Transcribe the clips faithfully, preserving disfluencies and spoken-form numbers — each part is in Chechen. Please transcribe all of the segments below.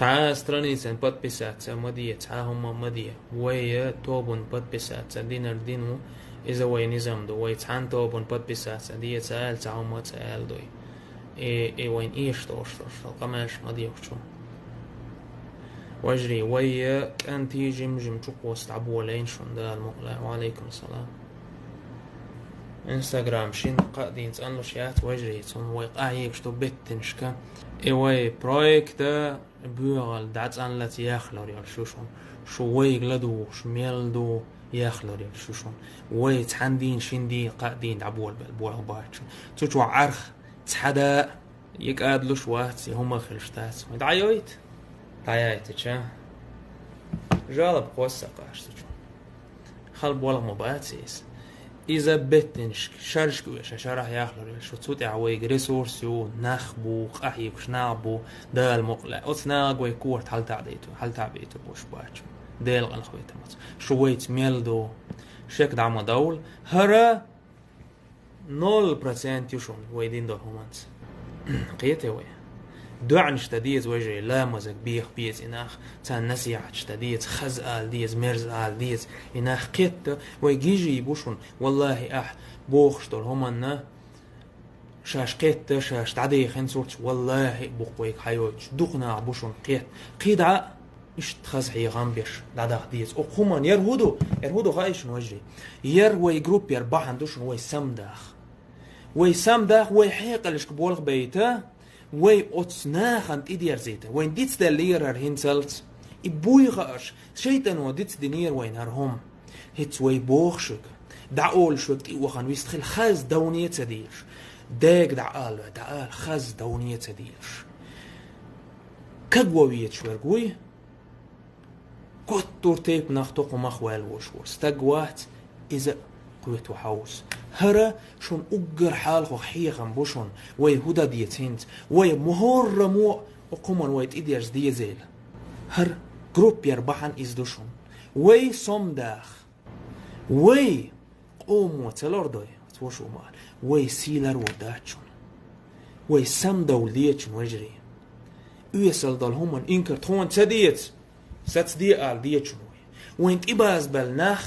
Цхьа страницан подписаться ма де, цхьа хӀума ма де. Вай тобан подписаться динар дин ву, иза вай низам ду. Вай цхьана тобан подписаться деца аьлла, цхьа хӀума ца аьлла дуй. И, и вайн эш долуш долуш, къамаьлаш ма дехачу. Вежарий, вай кӀантий жим-жим чукхоса дӀаболийна шуна, Дала мукъ лахь. Ва алейкум салам. Инстаграм шина кхаа дийнна цӀанлуш яц, вежарий, цунна вай къахьегаш ду беттинашка. И вай проекта боьгӀал дӀа цӀанлаца яхлур йолуш ю шуна. Шу вайга ладугӀуш мел ду яхлур йолуш ю шуна. Вай цхьана дийнна, шина дийнна, кхаа дийнна дӀаболабелла болх бац шуна. Цу чохь Ӏарх цхьа да а, я кӀадлуш вац, я хӀума хилаш дац. Вай дӀайойта? ДӀаяйтича, жалоб кхосса кхаш цу чохь. Хала болх ма бац иза. Иза беттинашка, шаршка оьшу, шарахь яхлур йолуш ю. Цу тӀехь вайга ресурс ю, нах бу, къахьегаш нах бу, Дала мукъ лахь. Оцу нахага вай корта хьалатаӀ дайту, хьалатаӀ бейту бош бац шуна. Дела къинхетамца. Шу вайца мел ду. Шек дӀа ма довла. ХӀара ноль процент ю шуна вай дина долу хӀуманца. Кхетий вай? ДоӀанаш дан деза, вежарий, ламазага беха беза и нах, царна насихьаташ дан деза, хаза ала деза, мерза ала деза и нах. Кхетта, вай гижий бу шуна, валлахӀи, ахь бохуш долу хӀуманна шаьш кхетта, шаьш дӀадехина сурташ, валлахӀи, бу-кх вайга хьайойтуш. Дукха нах бу шуна кхетта. КхидӀа а иштта хаза хьехам беш дӀадаха деза. Оцу хӀуманна яра хӀу ду? Яра хӀу ду хаий шуна, вежарий? Яра вай группера бахьана ду шуна вай самадах. Вай самадах, вай хьекъалшка болх бейта, вай оцу нахана тӀедерзийта. Вайн дицделлера хӀара хӀинцалц. И буй хаарш, шайтӀано дицдинера вайна хӀара хӀума. ХӀинца вай боху шуьга, дӀаолуш верг тӀе а вахана вистхила, хаза давне а ца дийлаш. Дега дӀаала, дӀаала, хаза давне а ца дийлаш. Кагван везаш верг вуй, гуттар а тайпанах токхамах ваьлла волуш волу стаг вац, иза а кхетаван хьовса. ХӀара шуна уггар хьалхо хьехам бу шуна, вай хӀу дан деза хӀинца, вай мухӀаррамо а оцу хӀуманна вай тӀедерза дезийла. ХӀара группера бахьана иза ду шуна. Вай самадах. Вай къомо ца лардой, оцу вашо ма-, вай сий ларвур дац шуна. Вай самадовла деза шуна, вежарий. Оьсал долу хӀуманна инкар тхуна ца деза, саца де ала деза шуна вай. Вайн тӀебазбелла нах,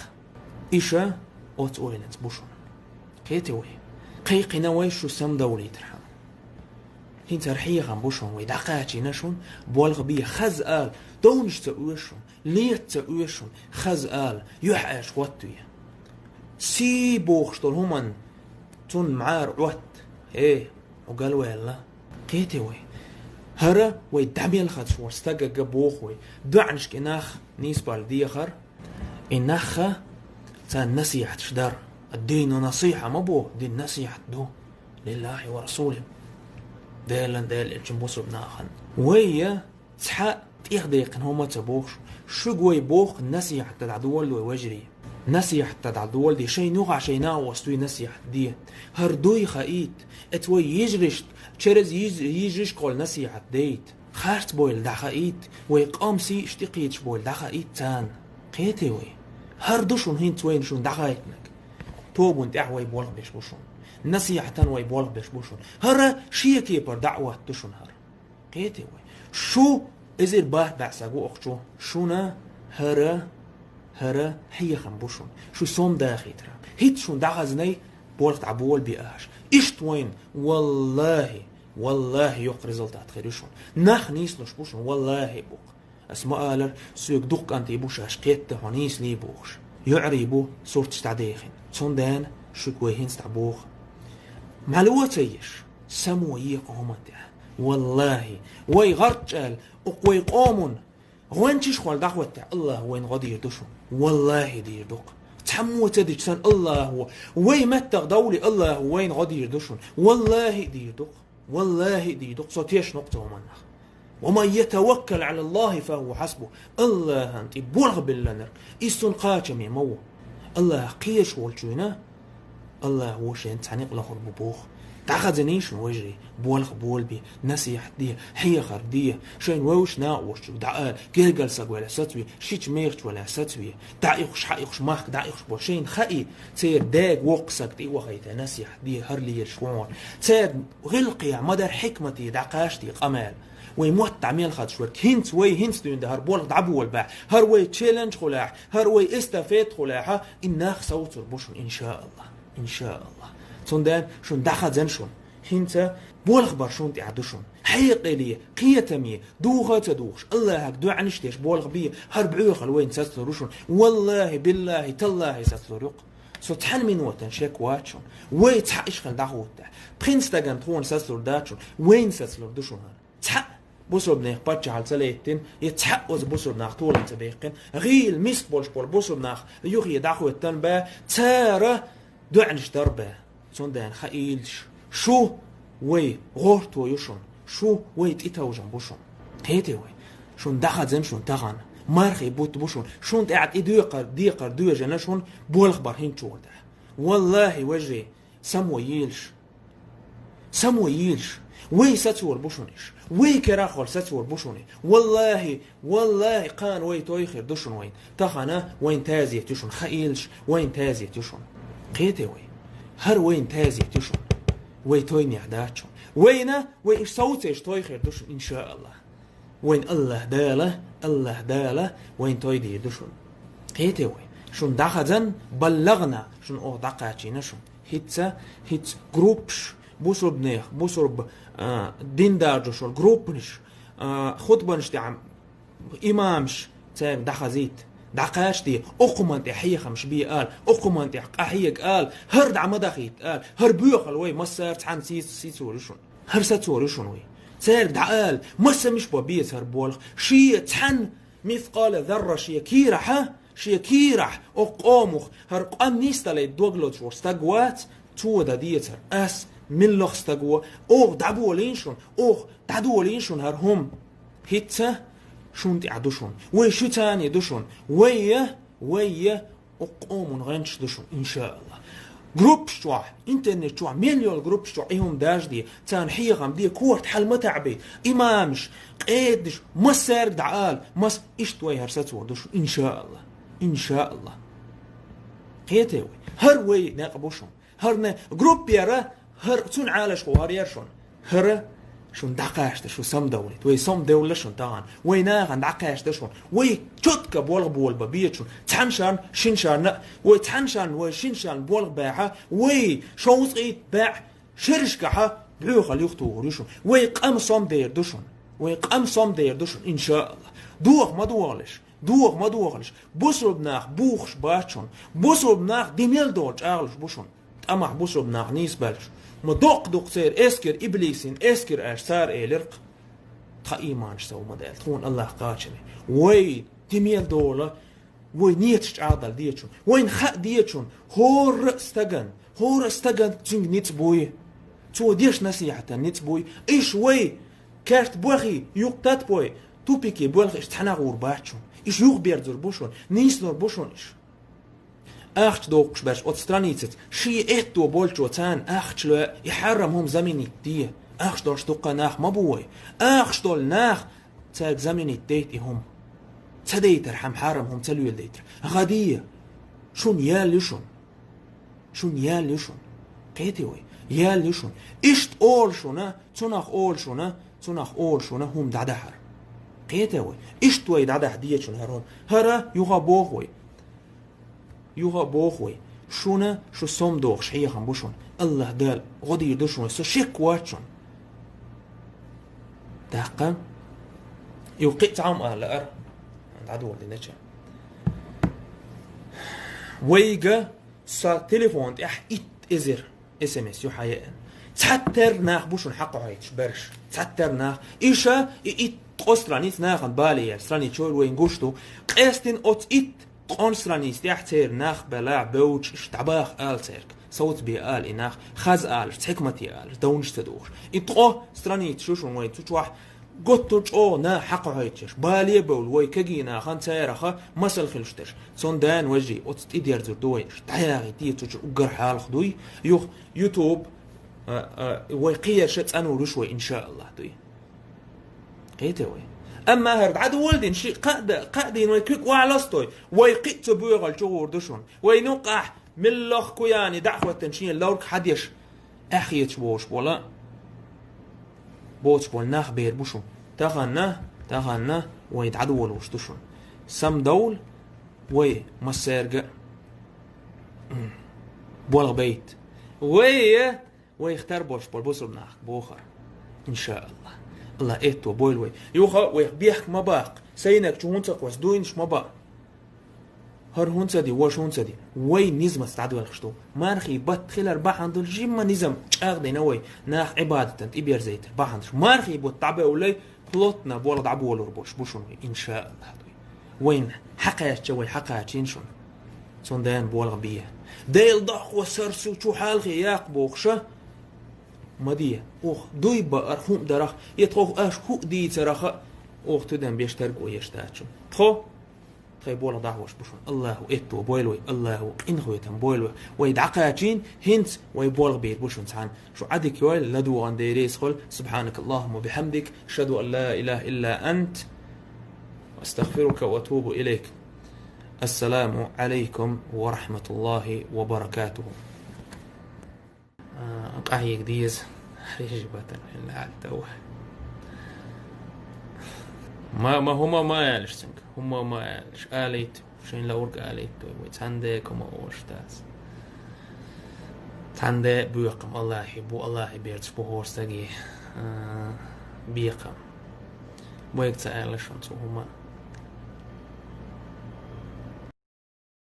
иша оцу ойланца бу шуна. Кхетий вай? Кхайкхина вай шу самадовлийтархьама. ХӀинца хӀара хьехам бу шуна, вай дӀакхачийна шуна, болх бе, хаза ала, довнаш ца оьшу шуна, лета ца оьшу шуна, хаза ала, юьхь аьлча хӀоттаве. Сий бохуш долу хӀуманна цунна мӀара Ӏотта. Э, хьо галваьлла. Кхетий вай? ХӀара вай дӀамелхазаш волу стагага боху вай. ДоӀанашка и нах нийсбала дехар. И нахха царна насихьаташ дар. Ад-дину насихьа ма бу, дин насихьат ду. Лиллахьи ва расулихӀи. Делан, Делан элчан, бусурба нахана. Вай я цхьа тӀехдекхна хӀума ца бохуш, шуьга вай боху насихьат дан дӀадолалой, вежарий. Насихьат дан дӀадоладе, шайна юххехь шайн накъост вуй насихьат де. ХӀара дуй хаийта, эца вай йижаришта, через йиж-, йижаришкахула насихьат дайта. Харц бойла дӀахаийта, вай къам сий иштта кхеташ бойла дӀахаийта царна. Кхетий вай? ХӀара ду шуна хӀинца вайна шуна дӀахаийтинарг. Тобанна тӀехь вай болх беш бу шуна. Насихьатан вай болх беш бу шуна. ХӀара шен кепара даӀват ду шуна хӀара. Кхетий вай? Шу эзар барх бӀе саг ву охчу. Шуна хӀара, хӀара хьехам бу шуна. Шу сом дахийтара. ХӀинца шуна дӀахазнай, болх дӀаболабе аша. Иштта вайна, валлахӀи, валлахӀи, йоккха результат хир ю шуна. Нах нийслуш бу шуна, валлахӀи, бу-кх. Ас ма аллара, соьга дукха кӀантий бу шаьш кхетта хьо нийсале бохуш. ЙоӀарий бу сурташ дӀадехина. Цундела шуьга вай хӀинца дӀабоху. Мало ца еш, само е кху хӀуманна тӀехь. ВаллахӀи, вай гӀарчӀ аьлла, укх вай къоман гӀончаш хьол дӀахӀоттехь, АллахӀа вайна гӀо дийр ду шуна. ВаллахӀи, дийр ду-кх. Цхьаммо ца дича санна, АллахӀа вай меттах довлий, АллахӀа вайна гӀо дийр ду шуна. ВаллахӀи, дийр ду-кх. ВаллахӀи, дийр ду-кх. Со тешна ву-кх цу хӀуманах. «Ва ман ятаваккал Ӏала АллахӀи фа хӀува хьасбухӀ». АллахӀан тӀе болх биллинарг, иза цунна кхачаме ма ву. АллахӀах кхеташ волчунна АллахӀа вовшийн цхьаьна некъ лохур бу боху. ДӀахазиний шуна, вежарий, болх болабе, насихьат де, хьехар де, шайн вевзаш накъосташка дӀаала, гергара саг велахь сацаве, шича мехача велахь сацаве, дӀаихкуш, хьаихкуш, махка дӀаихкуш болу шайна хаий, церан дега воккха саг тӀе а вахийта, насихьат де, хӀара лелаш вогӀур. Церан гӀиллакхехь ма-дарра хьикмате дӀакхачаде къамел. Вай мотт дӀа мел хадаш верг. ХӀинца вай, хӀинца дуьйна дан хӀара болх дӀаболабахь, хӀара вай челлендж хулахь, хӀара вай эстафета хулахь, и нах совцур бу шуна, иншааллах. Иншааллах. Цундела шуна дӀахазан шуна. ХӀинца болх бар шуна тӀехь ду шуна. Хьекъале, кхетаме, духа а ца духуш, Аллахьага доӀанаш деш болх бе, хӀара боьхалла вайна сацалур ю шуна. Валлахьи, биллахьи, таллахьи, сацалур ю-кх. Со цхьана минотана шек вац шуна. Вай цхьаъ ишхала дӀахӀуттахь, пхи стагана тхона сацалур дац шуна, вайна сацалур ду шуна. Цхьаъ бусурбанех паччахьалла ца лаьттина, я цхьаъ оцу бусурбанах толам ца баьккхина, гӀийла миска болуш болу бусурбанах юххе дӀахӀоьттина бен, цара доӀанаш дар бен. Цундела хаийлаш, шу вай гӀорто ю шуна, шу вай тӀетовжам бу шуна. Кхетий вай? Шуна дӀахазан шуна тахана. Мархий бутт бу шуна. Шуна тӀехь тӀе декхар, декхар доьжана шуна болх бар хӀинцачул тӀехь. Валлахьи, вежарий, само йийлаш. Само йийлаш. Вай сацор бу шуна иш. Вай керахь хьол сацор бу шуна. Валлахьи, валлахьи, кхана вай той хир ду шуна вайна. Тахана вайна тазет ю шуна. Хаийлаш, вайна тазет ю шуна. Кхетий вай? ХӀара вайна тазет ю шуна. Вай тойнех дац шуна. Вайна, вай иш совцеш той хир ду шуна, иншааллах. Вайн Аллах Дала, Аллах Дала вайн той дийр ду шуна. Кхетий вай? Шуна дӀахазан, баллагӀна, шуна оха дӀакхачийна шуна. ХӀинца, хӀинца группаш, бусурбанех, бусурба, а, дин даржош йолу группанаш, а, хутбанаш тӀехь имамаш цаьрга дӀахазийта, дӀакхачаде, окхуман тӀе хьехамаш бе ала, окхуман тӀе къахьега ала, хӀара дӀа ма дахийта ала, хӀара боьхалла вай массара цхьаьна сийца-, сийцор ю шуна. ХӀара сацор ю шуна вай. Цаьрга дӀаала, масамиш бо беза хӀара болх. Шен цхьаьна мискъала зарра шен кийрахьа, шен кийрахь, окху къомах хӀара къам нисдалийта дог лозуш волу стаг вац, цо дан дезара. Ас, муьлхха стаг ву, оха дӀаболийна шуна, оха дӀадолийна шуна хӀара хӀума. ХӀинца шуна тӀехь ду шуна. Вай шуьца а ду шуна. Вай я, вай я, Оцу къоман гӀанташ ду шуна, иншааллах. Группаш чохь, интернет чохь, мел йолу группаш чохь и хӀума даржаде, царна хьехам де, корта хьал ма таӀбе, имамаш, къединаш, массаьрга дӀаала, мас иштта вай хӀара сацор ду шуна, иншааллах. Иншааллах. Кхетий вай? ХӀара вай некъ бу шуна. ХӀара не группера, хӀара цуьнан Ӏалашо хӀара яра шуна. ХӀара шуна дӀакхачаде, шу самадовлийта. Вай самадевлла шуна тахана. Вай нахана дӀакхачаде шуна. Вай чотка болх болабан беза шуна. Цхьана шарна, шина шарна, вай цхьана шарна, вай шина шарна болх бахьа, вай шовзткъе итт бӀе шерашкахьа боьхалла юхатухур ю шуна. Вай къам самадер ду шуна. Вай къам самадер ду шуна, иншааллах. Доха ма дохалаш. Доха ма дохалаш. Бусурба нах бухуш бац шуна. Бусурба нах динал долу чӀагӀлуш бу шуна. ТӀамах бусурба нах нийсбаьлча, ма доккха ду-кх церан эскар, иблисийн эскар аьлча, цара элира-кх. Тхан ийманаш сов ма даьлла, тхуна Аллах кхачаме. Вай, тимел дола, вай нийяташ чӀагӀдала деза шуна. Вайна хаа деза шуна, хӀора а стагана, хӀора а стагана цуьнга ницкъ буй. Цо деш насихьатан ницкъ буй. Иш вай, керт бохий, юкъ татбой, тупике боьлхуш цхьаьна гӀур бац шуна. Иш юхаберзур бу шуна, нийслур бу шуна иш. Ахча дохкуш берш оцу страницаца, шен этто болчо царна ахча лоь, и хьарам хӀума заменить де. Ахча долуш дуккха нах ма бу вай. Ахча долу нах цаьрга заменить дейта и хӀума. Ца дейтархьама, хьарам хӀума ца леладейтар. ГӀа де. Шуна ял ю шуна. Шуна ял ю шуна. Кхетий вай? Ял ю шуна. Иштта олу шуна, цунах олу шуна, цунах олу шуна хӀума дӀадахьара. Кхетий вай? Иштта вай дӀадахьа деза шуна хӀара хӀума. ХӀара юха боху вай. Юха боху вай, шуна шу сомдохуш хьехам бу шуна. Аллах Дала гӀо дийр ду шуна, со шек вац шуна. ТӀаккха, и кхин а цхьа хӀума ала лаара, дӀадолдинача. Вайга сан телефон тӀехь итт эзар эс эм эс ю хьаеана. Цхьатерра нах бу шуна хьакхахьойтуш берш. Цхьатерра нах. Иша и итт ткъо страница нахана бале яьлла страница чуьра вайна гуш ду. Къестина оцу итт ткъон страница тӀехь церан нах белахь, бевдаш, иштта дӀабаха ала цаьрга. Совцабе ала и нах, хаза алаш, цхьа хӀикмате алаш, довнаш ца духуш. И ткъо страница шу шуна вайн цу чохь готтур чӀогӀа нах хьакхахьойтуш, бале а бевлла, вай кегий нахана цараха масал хуьлуш дерш. Цундела, вежарий, оцу тӀедерзур ду вай, дӀаяхийта цу чу уггар хьалха дуй, юха YouTube, а, а, вай кхиерша цӀанвур вуш вай, иншааллах, дуй. Кхетий вай? Амма хӀара дӀадолдина ши кхаа да-, кхаа дийна вай куьг охьаластой, вай кхин а цу боьхалла чугӀур ду шуна. Вай нукъахь миллах куяни дӀа а хӀоьттина шен ловрг хьадеш, аьхьеташ бохуш бола, боцуш бола нах бер бу шуна. Таханна, таханна вай дӀадолалуш ду шуна. Самадовла вай массаьрга а болх байта. Вай, вайх тара болуш болу бусалба нахах бохар. Иншааллах. Аллах аьтто бойла вай. Юха вайх бехк ма баккха. Сайнаг чу хӀунда ца кхоьссу, дуйнаш ма баа. ХӀара хӀунда ца ди, важа хӀунда ца ди. Вай низамца дӀадоьлхуш ду. Мархий бутт хилар бахьана долуш жимма низам чӀагӀдина вай. Нах Ӏибадатан тӀеберзайтар бахьана долуш. Мархий бутт дӀабевллай, плотно болх дӀаболор болуш бу шуна вай, иншааллах. Вайна хьакхаьчча, вай хьакхачийна шуна. Цундела болх бе. Дела доккхо сарсу чу хьалхе яккха бохуша. Ма де. Оха дуй баар хӀума дарах, я тхох аша хӀуъа дийцарах, оха тидам беш тарго еш дац шуна. Тхо тхайн болх дӀахьош бу шуна. Аллаху аьтто бойла вай, Аллаху къинхетам бойла вай. Вай дӀакхачийна, хӀинца вай болх бийр бу шуна цхьаьна. Шу Ӏадика йойла, ладугӀан деррис хуьлу. سبحانك اللهم وبحمدك، أشهد أن لا إله إلا أنت، أستغفرك وأتوب إليك. السلام عليكم ورحمة الله وبركاته. А, къахьега деза. Хьежа батана хӀинна аьлла товха. Ма, ма, хӀума ма алаш цуьнга. ХӀума ма алаш. Алийта, шайн лаург алийта вай. Цхьаьна декъа ма ош дас. Цхьаьна де боькъам Аллахьи бу, Аллахьи берцаш бу хӀора стаге, а, бекъам. Вайга ца аьлла шуна цу хӀума.